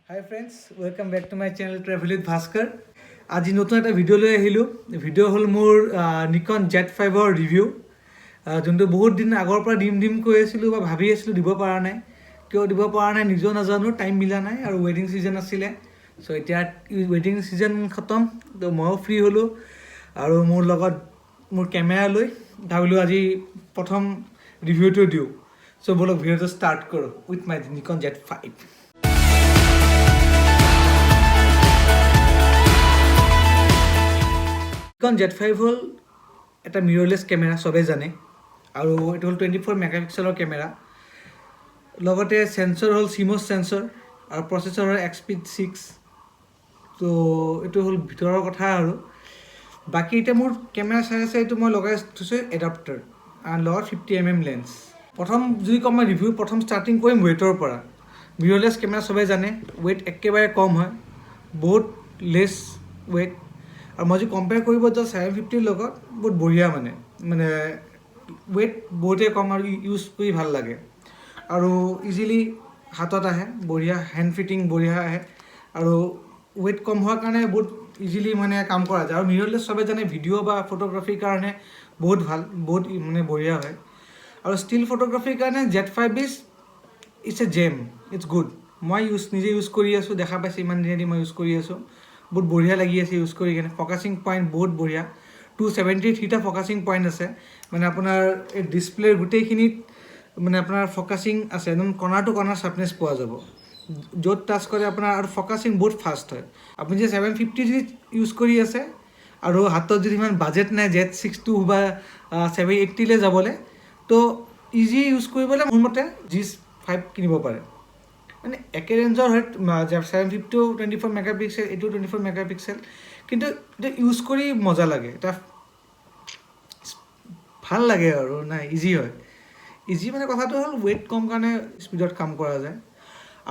Hi friends, welcome back to my channel Travel with Bhaskar. আজি নতুন এটা video' লৈ আহিলোঁ। ভিডিঅ' হ'ল মোৰ নিকন জেড 5ৰ ৰিভিউ, যোনটো বহুত দিন আগৰ পৰা দিম দিম কৈ আছিলোঁ বা ভাবি আছিলোঁ, দিব পৰা নাই। কিয় দিব পৰা নাই নিজেও নাজানো, টাইম মিলা নাই আৰু ৱেডিং ছিজন আছিলে। চ' এতিয়া ৱেডিং ছিজন খতম, ত' ময়ো ফ্ৰী হ'লোঁ আৰু মোৰ লগত মোৰ কেমেৰা লৈ ভাবিলোঁ আজি প্ৰথম ৰিভিউটো দিওঁ। চ' ব'লক, ভিডিঅ'টো ষ্টাৰ্ট কৰোঁ with my Nikon Z5। Nikon Z5 হ'ল এটা মিৰৰলেছ কেমেৰা, চবেই জানে, আৰু এইটো হ'ল 24 মেগাপিক্সেলৰ কেমেৰা। লগতে চেন্সৰ হ'ল চিমছ চেন্সৰ আৰু প্ৰচেছৰ হ'ল এক্সপিড 6। ত' এইটো হ'ল ভিতৰৰ কথা। আৰু বাকী এতিয়া মোৰ কেমেৰা চাই আছে, এইটো মই লগাই থৈছোঁ এডাপ্টাৰ আৰু লগত 50 mm লেন্স। প্ৰথম যদি কওঁ, মই ৰিভিউ প্ৰথম ষ্টাৰ্টিং কৰিম ৱেইটৰ পৰা। মিৰৰলেছ কেমেৰা চবেই জানে, ৱেইট একেবাৰে কম হয়, বহুত লেছ ৱেইট। আৰু মই যদি কম্পেয়াৰ কৰিব যাওঁ 750ৰ লগত, বহুত বঢ়িয়া, মানে ৱেইট বহুতেই কম আৰু ইউজ কৰি ভাল লাগে আৰু ইজিলি হাতত আহে, বঢ়িয়া হেণ্ড ফিটিং বঢ়িয়া আহে আৰু ৱেইট কম হোৱাৰ কাৰণে বহুত ইজিলি মানে কাম কৰা যায়। আৰু মিৰৰলেছ চবে জানে, ভিডিঅ' বা ফটোগ্ৰাফীৰ কাৰণে বহুত ভাল, বহুত মানে বঢ়িয়া হয়। আৰু ষ্টিল ফটোগ্ৰাফীৰ কাৰণে Z5 it's a gem, it's good. মই নিজে ইউজ কৰি আছোঁ, দেখা পাইছে, ইমান দিনেদি মই ইউজ কৰি আছোঁ। বহুত বঢ়িয়া লাগি আছে ইউজ কৰি কিনে। ফ'কাছিং পইণ্ট বহুত বঢ়িয়া, 273টা ফ'কাছিং পইণ্ট আছে। মানে আপোনাৰ এই ডিছপ্লেৰ গোটেইখিনিত মানে আপোনাৰ ফ'কাছিং আছে, একদম কৰ্ণাৰ টু কৰ্ণাৰ শ্বাৰ্পনেছ পোৱা যাব য'ত টাচ কৰে আপোনাৰ। আৰু ফ'কাছিং বহুত ফাষ্ট হয়। আপুনি যে 750 যদি ইউজ কৰি আছে আৰু হাতত যদি ইমান বাজেট নাই জেড 6 2 বা 780লৈ যাবলৈ, তো ইজি ইউজ কৰিবলৈ মোৰ মতে জি 5 কিনিব পাৰে। মানে একে ৰেঞ্জৰ হয়, 750ও 24 মেগা পিক্সেল, এইটো 24 মেগা পিক্সেল, কিন্তু এইটো ইউজ কৰি মজা লাগে, এটা ভাল লাগে আৰু নাই ইজি হয়। ইজি মানে কথাটো হ'ল ৱেইট কম কাৰণে স্পীডত কাম কৰা যায়।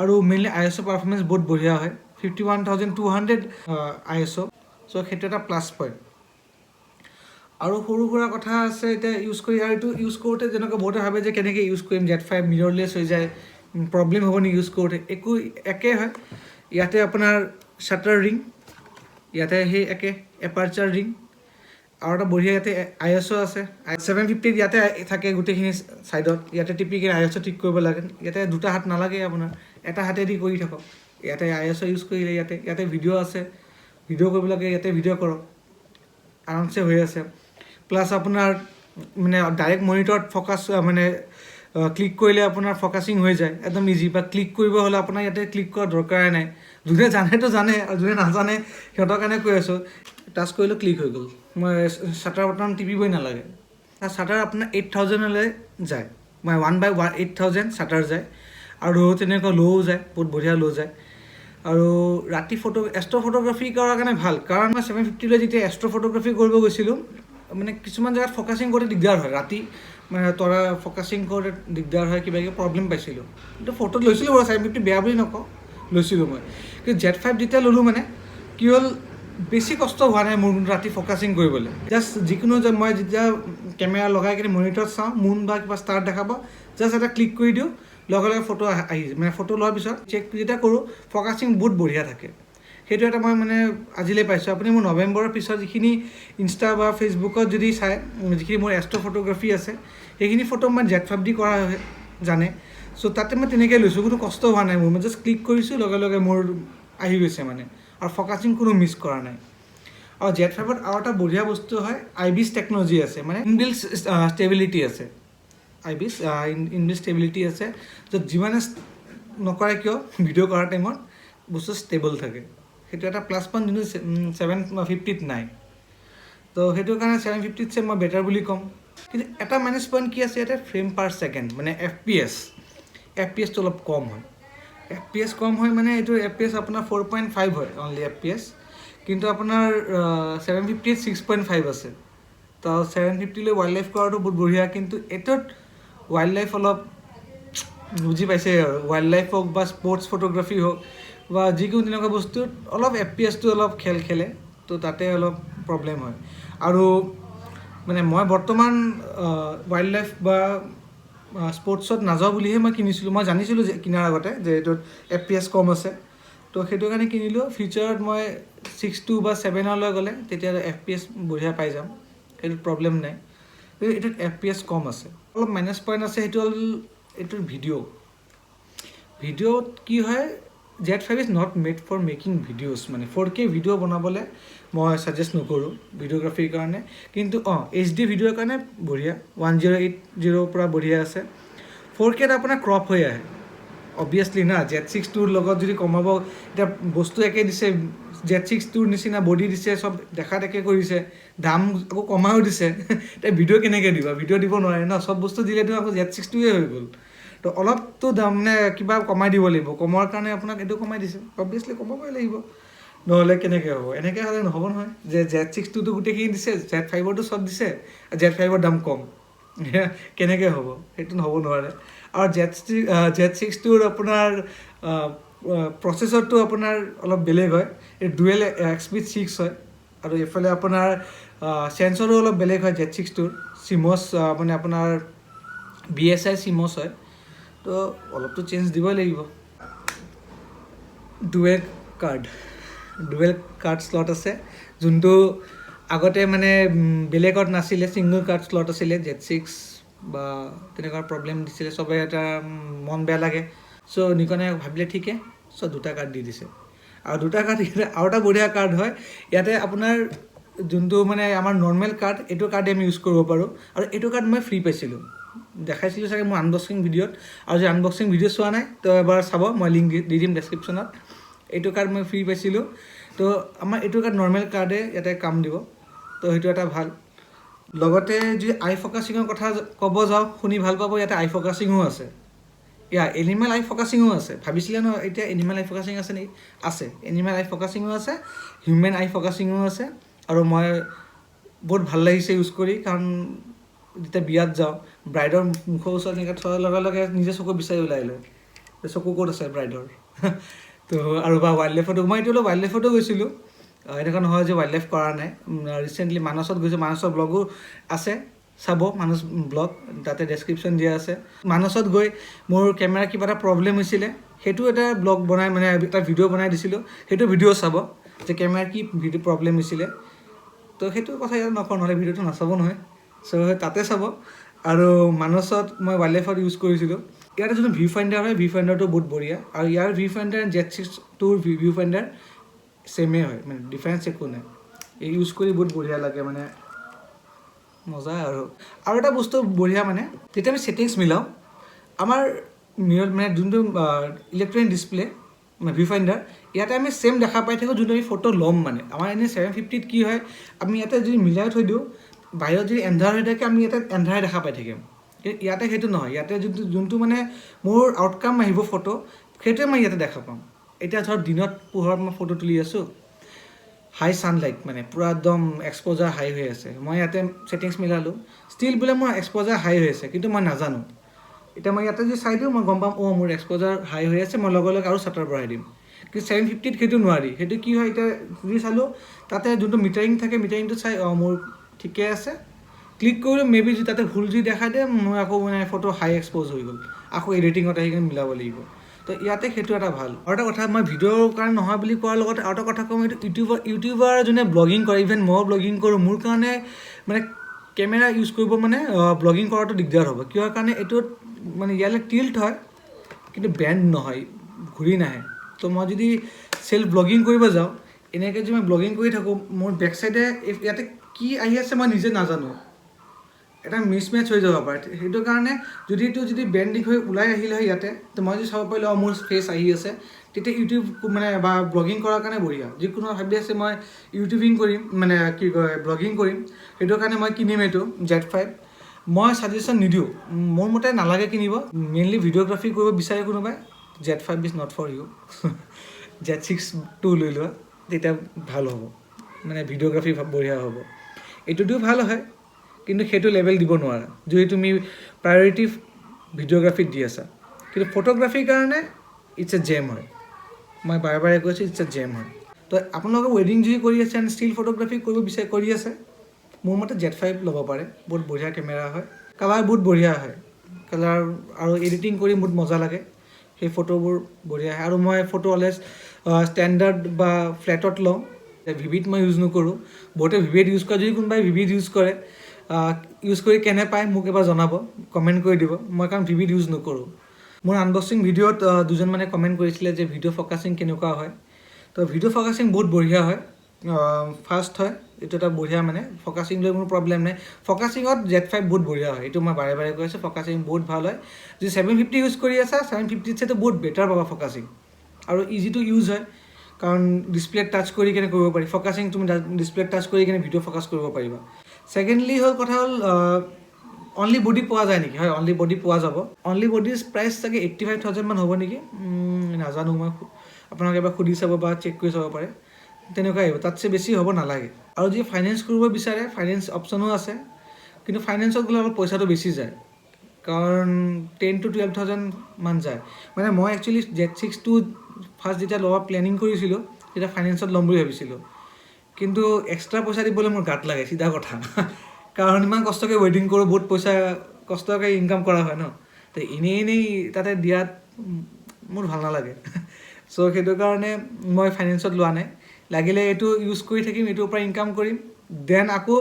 আৰু মেইনলি আইএছঅ' পাৰফৰ্মেঞ্চ বহুত বঢ়িয়া হয়, 51,200 ISO। চ' সেইটো এটা প্লাছ পইণ্ট। আৰু সৰু সুৰা কথা আছে এতিয়া ইউজ কৰি। আৰু এইটো ইউজ কৰোঁতে যেনেকুৱা বহুতে ভাবে যে কেনেকৈ ইউজ কৰিম, জেড 5 মিৰৰলেছ হৈ যায়, প্ৰব্লেম হ'ব নেকি ইউজ কৰোঁতে? একো, একে হয়। ইয়াতে আপোনাৰ শ্বাটাৰ ৰিং, ইয়াতে সেই একে এপাৰচাৰ ৰিং আৰু এটা বঢ়িয়া ইয়াতে আইএছঅ' আছে। 750ত ইয়াতে থাকে গোটেইখিনি ছাইডত, ইয়াতে টিপি কিনে আইএছঅ' ঠিক কৰিব লাগে। ইয়াতে দুটা হাত নালাগে আপোনাৰ, এটা হাতেদি কৰি থাকক। ইয়াতে আইএছঅ' ইউজ কৰিলে ইয়াতে ভিডিঅ' আছে, ভিডিঅ' কৰিব লাগে, ইয়াতে ভিডিঅ' কৰক, আৰামছে হৈ আছে। প্লাছ আপোনাৰ মানে ডাইৰেক্ট মনিটৰত ফ'কাছ মানে ক্লিক কৰিলে আপোনাৰ ফ'কাছিং হৈ যায় একদম ইজি। বা ক্লিক কৰিব হ'লে আপোনাৰ ইয়াতে ক্লিক কৰাৰ দৰকাৰে নাই। যোনে জানেতো জানে আৰু যোনে নাজানে সিহঁতৰ কাৰণে কৈ আছোঁ, টাচ কৰিলেও ক্লিক হৈ গ'ল, মই শ্বাটাৰ বটন টিপিবই নালাগে। শ্বাটাৰ আপোনাৰ 8000লৈ যায়, মই 1 by 1 8000 shutter যায় আৰু তেনেকুৱা ল'ও যায়, বহুত বঢ়িয়া ল' যায়। আৰু ৰাতি এষ্ট্ৰ' ফটোগ্ৰাফী কৰাৰ কাৰণে ভাল, কাৰণ মই 750লৈ যেতিয়া এষ্ট্ৰ' ফটোগ্ৰাফী কৰিব গৈছিলোঁ, মানে কিছুমান জেগাত ফ'কাছিং কৰোঁতে দিগদাৰ হয়, ৰাতি মানে তৰা ফ'কাছিং কৰোঁতে দিগদাৰ হয়, কিবা কিবি প্ৰব্লেম পাইছিলোঁ। কিন্তু ফটো লৈছিলোঁ বাৰু, 750 বেয়া বুলি নকওঁ, লৈছিলোঁ মই। কিন্তু জেড 5 যেতিয়া ল'লোঁ, মানে কি হ'ল, বেছি কষ্ট হোৱা নাই মোৰ কিন্তু ৰাতি ফ'কাছিং কৰিবলৈ। জাষ্ট যিকোনো যে মই যেতিয়া কেমেৰা লগাই কিনে মনিটৰত চাওঁ, মুন বা কিবা ষ্টাৰ দেখাব, জাষ্ট এটা ক্লিক কৰি দিওঁ, লগে লগে ফটো আহি যায়। মানে ফটো লোৱাৰ পিছত চেক যেতিয়া কৰোঁ, ফ'কাছিং বহুত বঢ়িয়া থাকে। সেইটো এটা মই মানে আজিলৈ পাইছোঁ। আপুনি মোৰ নৱেম্বৰৰ পিছত যিখিনি ইনষ্টা বা ফেচবুকত যদি চায়, যিখিনি মোৰ এষ্ট্ৰ' ফটোগ্ৰাফী আছে, সেইখিনি ফটো মই জেড 5 দি কৰা জানে। চ' তাতে মই তেনেকৈ লৈছোঁ, কোনো কষ্ট হোৱা নাই মোৰ। মই জাষ্ট ক্লিক কৰিছোঁ, লগে লগে মোৰ আহি গৈছে মানে, আৰু ফ'কাছিং কোনো মিছ কৰা নাই। আৰু জেড 5ত আৰু এটা বঢ়িয়া বস্তু হয়, আইবিছ টেকন'লজি আছে, মানে ইনবিল্ট ষ্টেবিলিটি আছে। আইবিছ ইনবিল্ট ষ্টেবিলিটি আছে, য'ত যিমানে নকৰে কিয়, ভিডিঅ' কৰাৰ টাইমত বস্তু ষ্টেবল থাকে। সেইটো এটা প্লাছ পইণ্ট, যোনটো 750ত নাই। তো সেইটো কাৰণে 750তছে মই বেটাৰ বুলি ক'ম। কিন্তু এটা মাইনাছ পইণ্ট কি আছে ইয়াতে, ফ্ৰেম পাৰ ছেকেণ্ড মানে এফপিএছ, এফপিএছটো অলপ কম হয়। এফপিএছ কম হয় মানে এইটো এফপিএছ আপোনাৰ 4.5 হয় অনলি এফপিএছ, কিন্তু আপোনাৰ 750ত 6.5 আছে। তো 750লৈ ৱাইল্ড লাইফ কৰাটো বহুত বঢ়িয়া, কিন্তু এইটোত ৱাইল্ড লাইফ অলপ বুজি পাইছে আৰু ৱাইল্ড লাইফ হওক বা স্পৰ্টছ ফটোগ্ৰাফী হওক বা যিকোনো তেনেকুৱা বস্তুত অলপ এফপিএছটো অলপ খেল খেলে, তো তাতে অলপ প্ৰব্লেম হয়। আৰু মানে মই বৰ্তমান ৱাইল্ড লাইফ বা স্পৰ্টছত নাযাওঁ বুলিহে মই কিনিছিলোঁ। মই জানিছিলোঁ যে কিনাৰ আগতে যে এইটোত এফপিএছ কম আছে। তো তো সেইটো কাৰণে কিনিলোঁ। ফিউচাৰত মই 6.2 বা 7লৈ গ'লে তেতিয়া FPS বঢ়িয়া পাই যাম, সেইটোত প্ৰব্লেম নাই। কিন্তু এইটোত FPS কম আছে। অলপ মাইনাছ পইণ্ট আছে, সেইটো হ'ল এইটোৰ ভিডিঅ'। ভিডিঅ'ত কি হয়, Z5 is not made for making videos। মানে 4K video বনাবলৈ মই ছাজেষ্ট নকৰোঁ ভিডিঅ'গ্ৰাফীৰ কাৰণে। কিন্তু HD ভিডিঅ'ৰ কাৰণে বঢ়িয়া, 1080ৰ পৰা বঢ়িয়া আছে। 4Kত আপোনাৰ ক্ৰপ হৈ আহে অবভিয়াছলি না। জেড 6 2ৰ লগত যদি কমাব, এতিয়া বস্তু একে দিছে, জেড 6 2ৰ নিচিনা বডি দিছে, চব দেখাত একে কৰিছে, দাম আকৌ কমায়ো দিছে, এতিয়া ভিডিঅ' কেনেকৈ দিবা? ভিডিঅ' দিব নোৱাৰে ন। চব বস্তু দিলেতো আকৌ জেড 6 2ৱে হৈ গ'ল। তো অলপতো দাম মানে কিবা কমাই দিব লাগিব। কমোৱাৰ কাৰণে আপোনাক এইটো কমাই দিছে, অবভিয়াছলি কমাবই লাগিব, নহ'লে কেনেকৈ হ'ব? এনেকৈ হ'লে নহ'ব নহয় যে জেড 6 2টো গোটেইখিনি দিছে, জেড 5ৰটো চব দিছে, জেড 5ৰ দাম কম, কেনেকৈ হ'ব? সেইটো নহ'ব নোৱাৰে। আৰু জেড 6 2ৰ আপোনাৰ প্ৰচেছৰটো আপোনাৰ অলপ বেলেগ হয়, এই ডুৱেল এক্সপিড 6 হয়। আৰু এইফালে আপোনাৰ চেঞ্চৰো অলপ বেলেগ হয়। জেড 6 2ৰ চিমছ মানে আপোনাৰ BSI চিমছ হয়। তো অলপতো চেঞ্জ দিবই লাগিব। Dual card slot আছে, যোনটো আগতে মানে বেলেগত নাছিলে, ছিংগল কাৰ্ড শ্লট আছিলে। জেড 6 বা তেনেকুৱা প্ৰব্লেম দিছিলে, চবে এটা মন বেয়া লাগে। চ' নিকনে ভাবিলে ঠিকে, চ' দুটা কাৰ্ড দি দিছে। আৰু দুটা কাৰ্ড আৰু এটা বঢ়িয়া কাৰ্ড হয় ইয়াতে আপোনাৰ যোনটো মানে আমাৰ নৰ্মেল কাৰ্ড, এইটো কাৰ্ডে আমি ইউজ কৰিব পাৰোঁ। আৰু এইটো কাৰ্ড মই ফ্ৰী পাইছিলোঁ, দেখাইছিলোঁ চাগে মোৰ আনবক্সিং ভিডিঅ'ত। আৰু যদি আনবক্সিং ভিডিঅ' চোৱা নাই, তো এবাৰ চাব, মই লিংক দি দিম ডেছক্ৰিপশ্যনত। এইটো কাৰ্ড মই ফ্ৰী পাইছিলোঁ। তো আমাৰ এইটো কাৰ্ড, নৰ্মেল কাৰ্ডে ইয়াতে কাম দিব। তো সেইটো এটা ভাল। লগতে যদি আই ফ'কাছিঙৰ কথা ক'ব যাওঁ, শুনি ভাল পাব, ইয়াতে আই ফ'কাছিঙো আছে। ইয়াৰ এনিমেল আই ফ'কাছিঙো আছে। ভাবিছিলে ন এতিয়া এনিমেল আই ফ'কাছিং আছে নেকি? আছে, এনিমেল আই ফ'কাছিঙো আছে, হিউমেন আই ফ'কাছিঙো আছে। আৰু মই বহুত ভাল লাগিছে ইউজ কৰি, কাৰণ যেতিয়া বিয়াত যাওঁ, ব্ৰাইডৰ মুখৰ ওচৰত এনেকৈ থোৱাৰ লগে লগে নিজে চকু বিচাৰি ওলাই লয় যে চকু ক'ত আছে ব্ৰাইডৰ। তো আৰু বা ৱাইল্ড লাইফতো, মই এইটো ৱাইল্ড লাইফতো গৈছিলোঁ। এনেকুৱা নহয় যে ৱাইল্ড লাইফ কৰা নাই। ৰিচেণ্টলি মানসত গৈছোঁ, মানসৰ ব্লগো আছে, চাব মানস ব্লগ, তাতে ডেছক্ৰিপশ্যন দিয়া আছে। মানসত গৈ মোৰ কেমেৰা কিবা এটা প্ৰব্লেম হৈছিলে, সেইটো এটা ব্লগ বনাই, মানে এটা ভিডিঅ' বনাই দিছিলোঁ। সেইটো ভিডিঅ' চাব যে কেমেৰাৰ কি ভিডিঅ' প্ৰব্লেম হৈছিলে। তো সেইটো কথা ইয়াত নকওঁ, নহ'লে ভিডিঅ'টো নাচাব নহয়। চ' তাতে চাব। আৰু মানসত মই ৱাইল্ড লাইফত ইউজ কৰিছিলোঁ। ইয়াতে যোনটো ভিউ ফাইণ্ডাৰ হয়, ভিউ ফাইণ্ডাৰটো বহুত বঢ়িয়া। আৰু ইয়াৰ ভিউ ফাইণ্ডাৰ, জেড 6 2ৰ ভিউ ফাইণ্ডাৰ ছেমেই হয়, মানে ডিফাৰেঞ্চ একো নাই। এই ইউজ কৰি বহুত বঢ়িয়া লাগে, মানে মজা। আৰু এটা বস্তু বঢ়িয়া, মানে যেতিয়া আমি ছেটিংছ মিলাওঁ, আমাৰ মিৰৰ মানে যোনটো ইলেক্ট্ৰনিক ডিছপ্লে, মানে ভিউ ফাইণ্ডাৰ, ইয়াতে আমি ছেম দেখা পাই থাকোঁ যোনটো আমি ফটো ল'ম। মানে আমাৰ এনেই 750ত কি হয়, আমি ইয়াতে যদি মিলাই থৈ দিওঁ, বাহিৰত যদি এন্ধাৰ হৈ থাকে, আমি ইয়াতে এন্ধাৰে দেখা পাই থাকিম। কিন্তু ইয়াতে সেইটো নহয়। ইয়াতে যোনটো মানে মোৰ আউটকাম আহিব ফটো, সেইটোৱে মই ইয়াতে দেখা পাম। এতিয়া ধৰক দিনত পোহৰত মই ফটো তুলি আছোঁ, হাই ছানলাইট, মানে পূৰা একদম এক্সপ'জাৰ হাই হৈ আছে। মই ইয়াতে ছেটিংছ মিলালোঁ, ষ্টিল বোলে মোৰ এক্সপ'জাৰ হাই হৈ আছে, কিন্তু মই নাজানো। এতিয়া মই ইয়াতে যদি চাই দিওঁ, মই গম পাম, অঁ, মোৰ এক্সপ'জাৰ হাই হৈ আছে, মই লগে লগে আৰু চাটাৰ বঢ়াই দিম। কিন্তু 750ত সেইটো নোৱাৰি। সেইটো কি হয়, এতিয়া যদি চালোঁ, তাতে যোনটো মিটাৰিং থাকে, মিটাৰিংটো চাই, অঁ, মোৰ ঠিকে আছে, ক্লিক কৰিলোঁ। মে বি যদি তাতে ভুল যদি দেখাই দিয়ে, মোৰ আকৌ মানে ফটো হাই এক্সপ'জ হৈ গ'ল, আকৌ এডিটিঙত আহি কিনে মিলাব লাগিব। তো ইয়াতে সেইটো এটা ভাল। আৰু এটা কথা, মই ভিডিঅ'ৰ কাৰণে নহয় বুলি কোৱাৰ লগতে আৰু এটা কথা কওঁ, এইটো ইউটিউবাৰ যোনে ব্লগিং কৰে, ইভেন ময়ো ব্লগিং কৰোঁ, মোৰ কাৰণে মানে কেমেৰা ইউজ কৰিব, মানে ব্লগিং কৰাটো দিগদাৰ হ'ব। কিহৰ কাৰণে? এইটোত মানে ইয়ালৈ টিল্ট হয়, কিন্তু বেণ্ড নহয়, ঘূৰি নাহে। তো মই যদি চেল্ফ ব্লগিং কৰিব যাওঁ, এনেকৈ যদি মই ব্লগিং কৰি থাকোঁ, মোৰ বেক চাইডে ইয়াতে কি আহি আছে মই নিজে নাজানো, এটা মিছমেচ হৈ যাব পাৰে। সেইটো কাৰণে যদি এইটো যদি বেণ্ডিং হৈ ওলাই আহিলে হয় ইয়াতে, তো মই যদি চাব পাৰিলোঁ, অঁ, মোৰ ফেচ আহি আছে, তেতিয়া ইউটিউব মানে বা ব্লগিং কৰাৰ কাৰণে বঢ়িয়া। যিকোনো ভাবি আছে মই ইউটিউবিং কৰিম, মানে কি কয়, ব্লগিং কৰিম, সেইটো কাৰণে মই কিনিম এইটো জেড 5, মই ছাজেশ্যন নিদিওঁ। মোৰ মতে নালাগে কিনিব। মেইনলি ভিডিঅ'গ্ৰাফী কৰিব বিচাৰে কোনোবাই, Z5 is not for you। Z6 II লৈ লোৱা, তেতিয়া ভাল হ'ব, মানে ভিডিঅ'গ্ৰাফী বঢ়িয়া হ'ব। এইটোতো ভাল হয়, কিন্তু সেইটো লেভেল দিব নোৱাৰা যদি তুমি প্ৰায়ৰিটি ভিডিঅ'গ্ৰাফীত দি আছা। কিন্তু ফটোগ্ৰাফীৰ কাৰণে it's a জেম হয়। মই বাৰে বাৰে কৈছোঁ, it's a জেম হয়। তো আপোনালোকে ৱেডিং যদি কৰি আছে এণ্ড ষ্টিল ফটোগ্ৰাফী কৰিব বিচাৰি কৰি আছে, মোৰ মতে জেড 5 ল'ব পাৰে। বহুত বঢ়িয়া কেমেৰা হয়, কালাৰ বহুত বঢ়িয়া হয়, কালাৰ আৰু এডিটিং কৰি বহুত মজা লাগে, সেই ফটোবোৰ বঢ়িয়া আহে। আৰু মই ফটো অলৱেজ ষ্টেণ্ডাৰ্ড বা ফ্লেটত লওঁ। ভিভিড মই ইউজ নকৰোঁ। বহুতে ভিভিড ইউজ কৰে। যদি কোনোবাই ভিভিড ইউজ কৰে, ইউজ কৰি কেনে পায় মোক এবাৰ জনাব, কমেণ্ট কৰি দিব। মই কাৰণ ভিভিড ইউজ নকৰোঁ। মোৰ আনবক্সিং ভিডিঅ'ত দুজন মানে কমেণ্ট কৰিছিলে যে ভিডিঅ' ফ'কাছিং কেনেকুৱা হয়। তো ভিডিঅ' ফ'কাছিং বহুত বঢ়িয়া হয়, ফাষ্ট হয়। এইটো এটা বঢ়িয়া, মানে ফ'কাছিং লৈ কোনো প্ৰব্লেম নাই। ফ'কাছিঙত জেড 5 বহুত বঢ়িয়া হয়। এইটো মই বাৰে বাৰে কৈ আছোঁ, ফ'কাছিং বহুত ভাল হয়। যদি 750 ইউজ কৰি আছা, 750তছেতো বহুত বেটাৰ পাবা ফ'কাছিং আৰু ইজি টু ইউজ হয়, কাৰণ ডিছপ্লেত টাচ কৰি কেনে কৰিব পাৰি ফ'কাছিং। তুমি ডিছপ্লেত টাচ কৰি কেনে ভিডিঅ' ফ'কাছ কৰিব পাৰিবা। ছেকেণ্ডলি হ'ল, কথা হ'ল অনলি বডি পোৱা যায় নেকি? হয়, অনলি বডি পোৱা যাব। অনলি বডিৰ প্ৰাইচ চাগে 85,000 মান হ'ব নেকি, নাজানো মই। আপোনালোকে এবাৰ সুধি চাব বা চেক কৰি চাব পাৰে। তেনেকুৱা আহিব, তাতকৈ বেছি হ'ব নালাগে। আৰু যি ফাইনেন্স কৰিব বিচাৰে, ফাইনেন্স অপশ্যনো আছে। কিন্তু ফাইনেন্সত গ'লে অলপ পইচাটো বেছি যায়, কাৰণ 10 টু 12 থাউজেণ্ড মান যায়। মানে মই একচুৱেলি জেড 6টো ফাৰ্ষ্ট যেতিয়া ল'ব প্লেনিং কৰিছিলোঁ, তেতিয়া ফাইনেন্সত ল'ম বুলি ভাবিছিলোঁ। কিন্তু এক্সট্ৰা পইচা দিবলৈ মোৰ গাত লাগে, চিধা কথা। কাৰণ ইমান কষ্টকৈ ৱেডিং কৰোঁ, বহুত পইচা কষ্টকৈ ইনকাম কৰা হয় ন, তো এনেই এনেই তাতে দিয়াত মোৰ ভাল নালাগে। চ' সেইটো কাৰণে মই ফাইনেন্সত লোৱা নাই। লাগিলে এইটো ইউজ কৰি থাকিম, এইটোৰ পৰা ইনকাম কৰিম, then আকৌ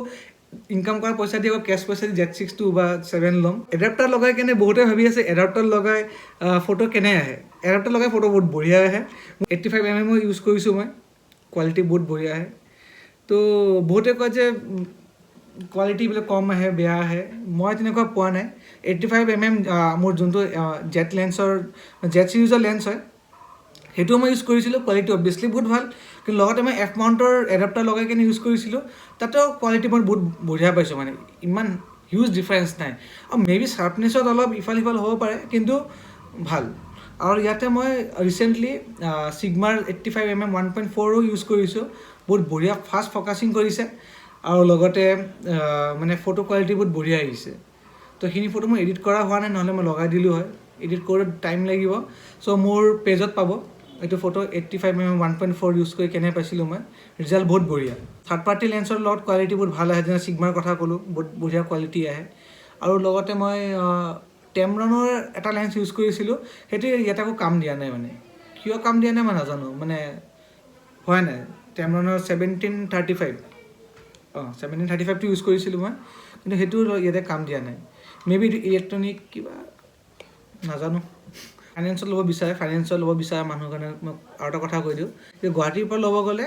ইনকাম কৰা পইচা দি আকৌ কেছ পইচা দি জেড 6 বা 7 ল'ম। এডাপ্টাৰ লগাই কেনে বহুতে ভাবি আছে, এডাপ্টাৰ লগাই ফটো কেনে আহে। এডাপ্টাৰ লগাই ফটো বহুত বঢ়িয়া আহে। 85 এম এমো ইউজ কৰিছোঁ মই, কোৱালিটি বহুত বঢ়িয়া আহে। তো বহুতে কয় যে কোৱালিটি বোলে কম আহে, বেয়া আহে। মই তেনেকুৱা পোৱা নাই। 85 এম এম মোৰ যোনটো জেট লেন্সৰ, জেট চিৰিজৰ লেন্স হয়, সেইটোও মই ইউজ কৰিছিলোঁ। কোৱালিটি অভিয়াছলি বহুত ভাল। কিন্তু লগতে মই এফ মাউণ্টৰ এডাপ্টাৰ লগাই কিনে ইউজ কৰিছিলোঁ, তাতেও কোৱালিটি মই বহুত বঢ়িয়া পাইছোঁ। মানে ইমান হিউজ ডিফাৰেঞ্চ নাই আৰু মে বি শ্বাৰ্পনেছত অলপ ইফাল সিফাল হ'ব পাৰে, কিন্তু ভাল। আৰু ইয়াতে মই ৰিচেণ্টলি ছিগমাৰ 85 এম এম 1.4ও ইউজ কৰিছোঁ। বহুত বঢ়িয়া ফাষ্ট ফ'কাছিং কৰিছে আৰু লগতে মানে ফটো কোৱালিটি বহুত বঢ়িয়া আহিছে। তো সেইখিনি ফটো মই এডিট কৰা হোৱা নাই, নহ'লে মই লগাই দিলোঁ হয়। এডিট কৰোঁতে টাইম লাগিব। চ' মোৰ পেজত পাব এইটো ফটো, 85 এম এম 1.4 ইউজ কৰি কেনে পাইছিলোঁ মই ৰিজাল্ট, বহুত বঢ়িয়া। থাৰ্ড পাৰ্টি লেন্সৰ লগত কোৱালিটি বহুত ভাল আহে, যেনে ছিগমাৰ কথা ক'লোঁ, বহুত বঢ়িয়া কোৱালিটি আহে। আৰু লগতে মই টেমৰণৰ এটা লেন্স ইউজ কৰিছিলোঁ, সেইটো ইয়াত আকৌ কাম দিয়া নাই। মানে কিয় কাম দিয়া নাই মই নাজানো, মানে হোৱা নাই। টেমৰণৰ 17-35, অঁ, 17-35টো ইউজ কৰিছিলোঁ মই, কিন্তু সেইটো ইয়াতে কাম দিয়া নাই। মে বি ইলেক্ট্ৰনিক কিবা, নাজানো। ফাইনেন্সত ল'ব বিচাৰে, ফাইনেন্সত ল'ব বিচৰা মানুহৰ কাৰণে মই আৰু এটা কথা কৈ দিওঁ যে গুৱাহাটীৰ পৰা ল'ব গ'লে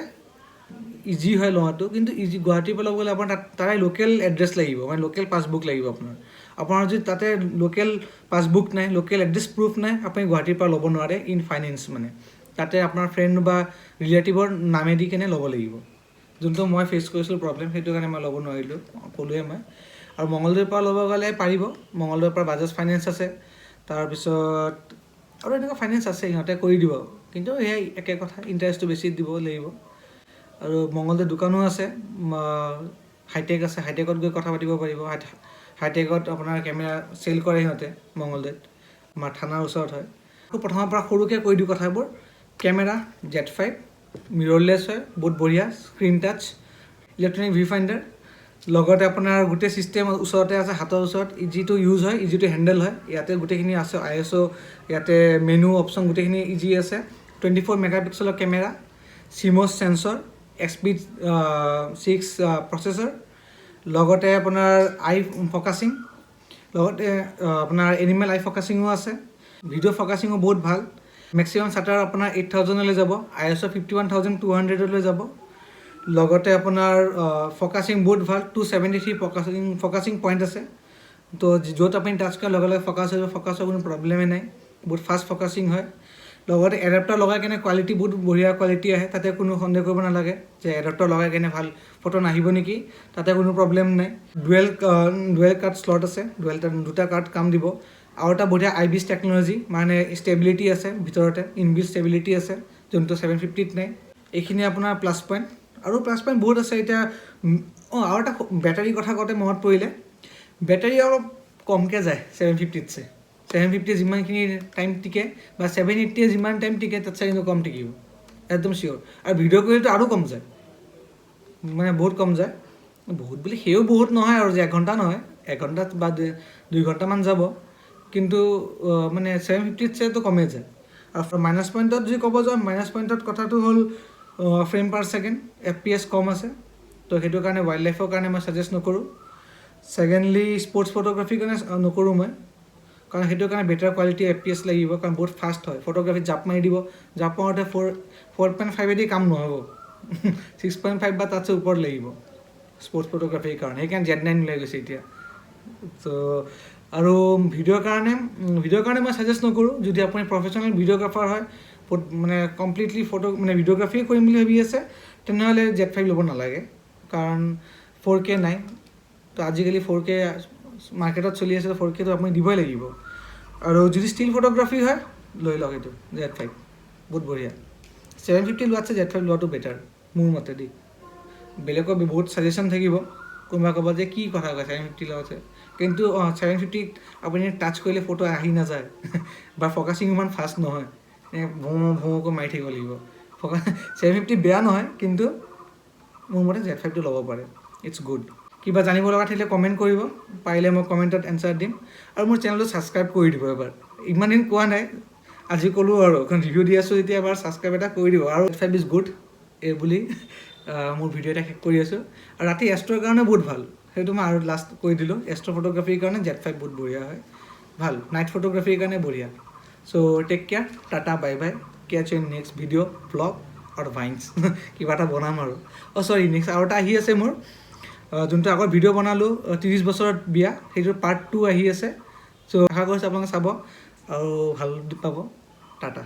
ইজি হয় লোৱাটো। কিন্তু ইজি, গুৱাহাটীৰ পৰা ল'ব গ'লে আপোনাৰ তাত তাৰে লোকেল এড্ৰেছ লাগিব, মানে লোকেল পাছবুক লাগিব আপোনাৰ। আপোনাৰ যদি তাতে লোকেল পাছবুক নাই, লোকেল এড্ৰেছ প্ৰুফ নাই, আপুনি গুৱাহাটীৰ পৰা ল'ব নোৱাৰে ইন ফাইনেন্স। মানে তাতে আপোনাৰ ফ্ৰেণ্ড বা ৰিলেটিভৰ নামেদি কেনে ল'ব লাগিব, যোনটো মই ফেচ কৰিছিলোঁ প্ৰব্লেম। সেইটো কাৰণে মই ল'ব নোৱাৰিলোঁ, ক'লোৱে মই। আৰু মঙলদৈৰ পৰা ল'ব গ'লে পাৰিব। মঙলদৈৰ পৰা বাজাজ ফাইনেন্স আছে, তাৰপিছত আৰু এনেকুৱা ফাইনেন্স আছে, সিহঁতে কৰি দিব। কিন্তু সেয়াই একে কথা, ইণ্টাৰেষ্টটো বেছি দিব লাগিব। আৰু মঙলদৈত দোকানো আছে, হাইটেক আছে, হাইটেকত গৈ কথা পাতিব পাৰিব। হাইটেকত আপোনাৰ কেমেৰা চেল কৰে সিহঁতে, মঙলদৈত আমাৰ থানাৰ ওচৰত হয়। আকৌ প্ৰথমৰ পৰা সৰুকৈ কৈ দিওঁ কথাবোৰ। কেমেৰা জেড 5 মিৰৰলেছ হয়, বহুত বঢ়িয়া, screen touch, electronic view finder, লগতে আপোনাৰ গোটেই ছিষ্টেম ওচৰতে আছে, হাতৰ ওচৰত, ইজি টু ইউজ হয়, ইজি টু হেণ্ডেল হয়। ইয়াতে গোটেইখিনি আছে, আইএছঅ', ইয়াতে মেনু অপশ্যন গোটেইখিনি ইজি আছে। 24 মেগাপিক্সেলৰ কেমেৰা, চিমছ চেন্সৰ, এক্সপিড 6 প্ৰচেছৰ, লগতে আপোনাৰ আই ফ'কাছিং, লগতে আপোনাৰ এনিমেল আই ফ'কাছিঙো আছে। ভিডিঅ' ফ'কাছিঙো বহুত ভাল। মেক্সিমাম চাটাৰ আপোনাৰ 8000লৈ যাব, আইএছঅ' 51,200লৈ যাব। লগতে আপোনাৰ ফ'কাছিং বহুত ভাল, 273 ফ'কাছিং পইণ্ট আছে। তো য'ত আপুনি টাচ কৰাৰ লগে লগে ফ'কাছ হৈ যাব, ফ'কাছৰ কোনো প্ৰব্লেমেই নাই, বহুত ফাষ্ট ফ'কাছিং হয়। লগতে এডাপ্টাৰ লগাই কেনে কোৱালিটি বহুত বঢ়িয়া কোৱালিটি আহে। তাতে কোনো সন্দেহ কৰিব নালাগে যে এডাপ্টাৰ লগাই কেনে ভাল ফটো নাহিব নেকি, তাতে কোনো প্ৰব্লেম নাই। ডুৱেল কাৰ্ড শ্লট আছে, ডুৱেল দুটা কাৰ্ড কাম দিব। আৰু এটা বঢ়িয়া আইবিছ টেকন'লজি, মানে ষ্টেবিলিটি আছে ভিতৰতে, ইনবিল্ট ষ্টেবিলিটি আছে, যোনটো 750ত নাই। এইখিনি আপোনাৰ প্লাছ পইণ্ট। আৰু প্লাছ পইণ্ট বহুত আছে। এতিয়া অঁ, আৰু এটা বেটাৰীৰ কথা কওঁতে মনত পৰিলে, বেটাৰী অলপ কমকৈ যায় 750তছে। 750য়ে যিমানখিনি টাইম টিকে বা 780য়ে যিমান টাইম টিকে, তাতছে কিন্তু কম টিকিব, একদম চিয়'ৰ। আৰু ভিডিঅ' কৰিলেতো আৰু কম যায়, মানে বহুত কম যায়। বহুত বুলি সেও বহুত নহয় আৰু যে এঘণ্টা নহয়, এঘণ্টা বা 2 ঘণ্টামান যাব। কিন্তু মানে 750তছেতো কমেই যায়। আৰু মাইনাছ পইণ্টত যদি ক'ব যাওঁ, মাইনাছ পইণ্টত কথাটো হ'ল ফ্ৰেম পাৰ ছেকেণ্ড, এফপিএছ কম আছে। তো সেইটো কাৰণে ৱাইল্ড লাইফৰ কাৰণে মই ছাজেষ্ট নকৰোঁ। ছেকেণ্ডলি, স্পৰ্টছ ফটোগ্ৰাফীৰ কাৰণে নকৰোঁ মই, কাৰণ সেইটো কাৰণে বেটাৰ কোৱালিটি এফপিএছ লাগিব, কাৰণ বহুত ফাষ্ট হয় ফটোগ্ৰাফীত। জাপ মাৰি দিব, জাপ মাৰোঁতে 4.5 এদি কাম নহ'ব, 6.5 বা তাতকৈ ওপৰত লাগিব স্পৰ্টছ ফটোগ্ৰাফীৰ কাৰণে। সেইকাৰণে জেড 9 ওলাই গৈছে এতিয়া। ত' আৰু ভিডিঅ'ৰ কাৰণে মই ছাজেষ্ট নকৰোঁ। যদি আপুনি প্ৰফেচনেল ভিডিঅ'গ্ৰাফাৰ হয়, মানে কমপ্লিটলি ফটো মানে ভিডিঅ'গ্ৰাফীয়ে কৰিম বুলি ভাবি আছে, তেনেহ'লে জেড 5 ল'ব নালাগে, কাৰণ 4K নাই। তো আজিকালি 4K মাৰ্কেটত চলি আছে, 4Kটো আপুনি দিবই লাগিব। আৰু যদি ষ্টিল ফটোগ্ৰাফী হয়, লৈ লওক এইটো জেড 5, বহুত বঢ়িয়া। 750 লোৱাতকৈ জেড 5 লোৱাটো বেটাৰ মোৰ মতেদি। বেলেগৰ বহুত ছাজেশ্যন থাকিব, কোনোবা ক'ব যে কি কথা কয়, 750 লোৱা, কিন্তু 750ত আপুনি টাচ কৰিলে ফটো আহি নাযায় বা ফ'কাচিং ইমান ফাষ্ট নহয়, ভৌ ভৌকৈ মাৰি থাকিব লাগিব। 750 বেয়া নহয়, কিন্তু মোৰ মতে জেড 5টো ল'ব পাৰে, it's good. কিবা জানিব লগা থাকিলে কমেণ্ট কৰিব, পাৰিলে মই কমেণ্টত এনচাৰ দিম। আৰু মোৰ চেনেলটো ছাবস্ক্ৰাইব কৰি দিব এবাৰ। ইমান দিন কোৱা নাই, আজি ক'লোঁ আৰু, কাৰণ ৰিভিউ দি আছোঁ যেতিয়া এবাৰ ছাবস্ক্ৰাইব এটা কৰি দিব। আৰু 5 is good এই বুলি মোৰ ভিডিঅ' এটা শেষ কৰি আছোঁ। আৰু ৰাতি এষ্ট্ৰৰ কাৰণে বহুত ভাল, সেইটো মই আৰু লাষ্ট কৈ দিলোঁ। এষ্ট্ৰ ফটোগ্ৰাফীৰ কাৰণে জেড 5 বহুত বঢ়িয়া হয়, ভাল নাইট ফটোগ্ৰাফীৰ কাৰণে বঢ়িয়া। So take care, tata, bye bye, catch in next video, vlog আৰু ভাইনছ কিবা এটা বনাম। আৰু অঁ চৰি, নেক্সট আৰু এটা আহি আছে মোৰ, যোনটো আগৰ ভিডিঅ' বনালোঁ 30 বছৰত বিয়া, সেইটোৰ পাৰ্ট 2 আহি আছে। চ' আশা কৰিছোঁ আপোনালোকে চাব আৰু ভাল পাব। টাটা।